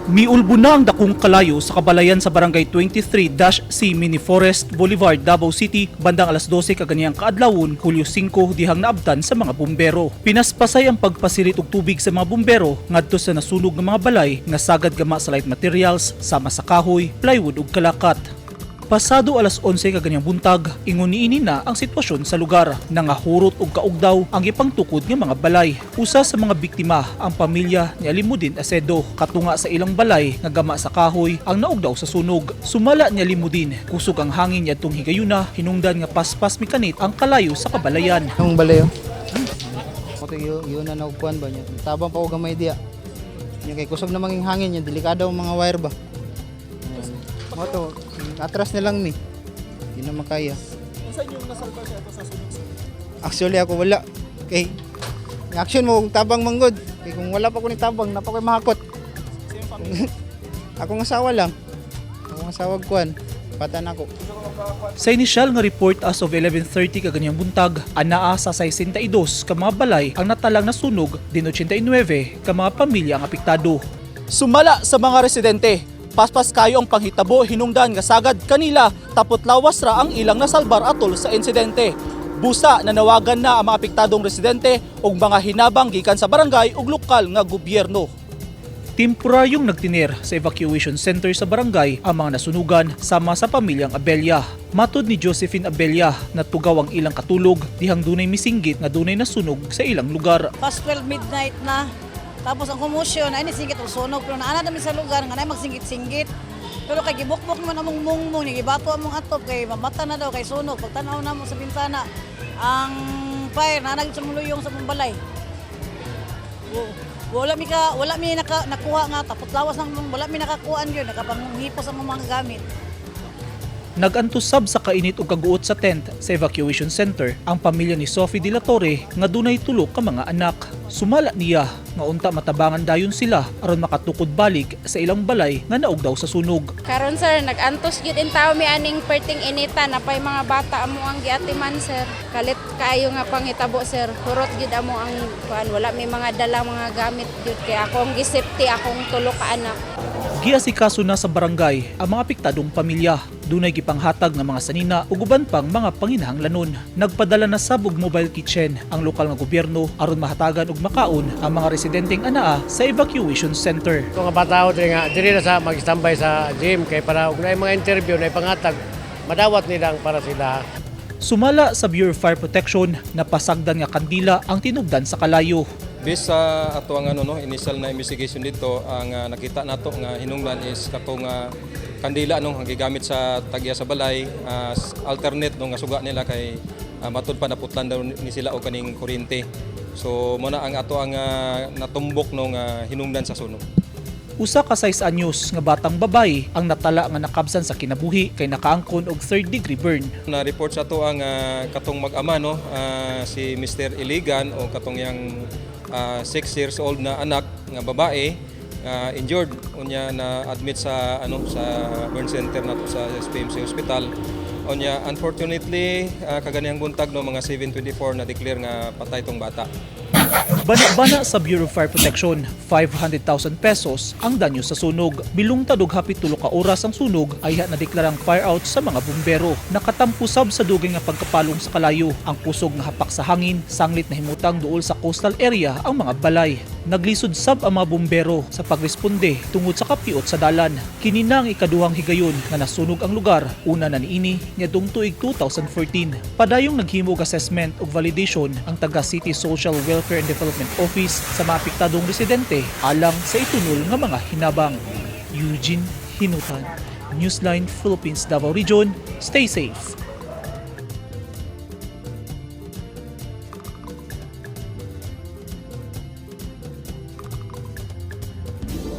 Miulbo na ang dakong kalayo sa kabalayan sa Barangay 23-C Mini Forest Boulevard, Davao City, bandang alas 12 kaganiyang kaadlawon, Hulyo 5, dihang naabtan sa mga bumbero. Pinaspasay ang pagpasirit og tubig sa mga bumbero ngadto sa nasunog nga mga balay nga sagad gama sa light materials sama sa kahoy, plywood ug kalakat. Pasado alas 11 kaganiyang buntag, ingon niini na ang sitwasyon sa lugar. Nangahurot og kaugdaw ang ipangtukod nga mga balay. Usa sa mga biktima ang pamilya ni Alimudin Acedo. Katunga sa ilang balay nga gama sa kahoy ang naugdaw sa sunog. Sumala ni Alimudin, kusog ang hangin niadtong higayuna, hinungdan nga paspas mikanit ang kalayo sa kabalayan. Ang balay oh. Ako yun, yun na naugkuan ba niya. Tabang pa ko gamay diya. Nya kay kusog na manging hangin niya, delikado ang mga wire ba. Mo to, atras na lang mi. Di na makaya. Actually ako wala. Kay action mo kung tabang manggod. Kay kung wala pa ko ni tabang, napa ko'y mahakot. Akong asawa lang. Akong asawa kuan. Patan ako. Sa inisyal nga report as of 11:30 kaganiyang buntag, anaa sa 62 ka mga balay ang natalang nasunog, din 89 ka mga pamilya ang apektado. Sumala sa mga residente, paspas kayo ang panghitabo hinungdan nga sagad kanila tapot lawas ra ang ilang nasalbar atol sa insidente. Busa nanawagan na ang mga apektadong residente ug mga hinabang gikan sa barangay ug lokal nga gobyerno. Temporaryong nagtinir sa evacuation center sa barangay ang mga nasunugan sama sa pamilyang Abella. Matod ni Josephine Abella, natugaw ang ilang katulog dihang dunay misinggit nga dunay nasunog sa ilang lugar. Past 12 midnight na. Tapos ang commotion, ay nisingit og sunog. Pero naana namin sa lugar, nga na magsingit-singgit. Pero kay gibukbok man among mungmong, gibato among atop, kay mamata na daw, kay sunog. Pagtanaw na mo sa bintana, ang fire, naana gyud sa muluyong sa mong balay. Wala mi nakuha nga tapos lawas ng wala mi nakakuan yun, nakapanghipos ang mga gamit. Nagantusab sa kainit ug kaguot sa tent sa evacuation center ang pamilya ni Sophie De La Torre nga dunay tulo ka mga anak. Sumala niya nga unta matabangan dayon sila aron makatukod balik sa ilang balay nga naugdaw sa sunog. Karon sir, nag-antos gyud in tao mi aning perting inita napay mga bata amo ang giatiman, sir. Kalit kaayo nga panghitabo, sir. Hurot gyud amo ang kuan, wala may mga dala mga gamit gyud kay akong gi-safety akong tulo ka anak. Giasikaso na sa barangay ang mga apektadong pamilya. Dunay gipanghatag nga mga sanina ug uban pang mga panginahanglanon. Nagpadala na sab og mobile kitchen ang lokal nga gobyerno aron mahatagan og makaon ang mga residenteng anaa sa evacuation center. Ito nga batawo diri nga diri na sa mag-standby sa gym kay para og naay mga interview na ipangatag madawat nilang para sila. Sumala sa Bureau of Fire Protection, napasagdan nga kandila ang tinubdan sa kalayo. Based sa ato ang ano no initial na investigation dito, ang nakita nato nga hinungdan is katong kandila no ang gigamit sa tagya sa balay as alternate no nga suga nila kay matud pa naputlan daw ni sila og kaning kuryente. So mo na ang ato ang natumbok no nga hinungdan sa sunog. Usa ka 6 anyos nga batang babae ang natala nga nakabsan sa kinabuhi kay nakaangkon og third degree burn. Na report sa ato ang katong mag-ama no si Mr. Iligan o katong yang 6 years old na anak nga babae injured, unya na admit sa ano sa burn center nato sa SPMC Hospital. Unya unfortunately kaganihang buntag no mga 7:24 na declare nga patay tong bata. Bana-bana sa Bureau of Fire Protection, 500,000 pesos ang danyo sa sunog. Bilungtad og hapit 3 ka oras ang sunog ay na deklarang fire out sa mga bumbero. Nakatampo sab sa dugay nga pagkapalong sa kalayo ang kusog nga hapak sa hangin sanglit na himutang duol sa coastal area ang mga balay. Naglisod sab ang mga bumbero sa pagresponde tungod sa kapiot sa dalan. Kini na ang ikaduhang higayon nga nasunog ang lugar, una na niini niadtong tuig 2014. Padayong naghimo og assessment ug validation ang taga City Social Welfare and Development Office sa mga apektadong residente alang sa itunol nga mga hinabang. Eugene Hinutan, Newsline Philippines Davao Region. Stay safe.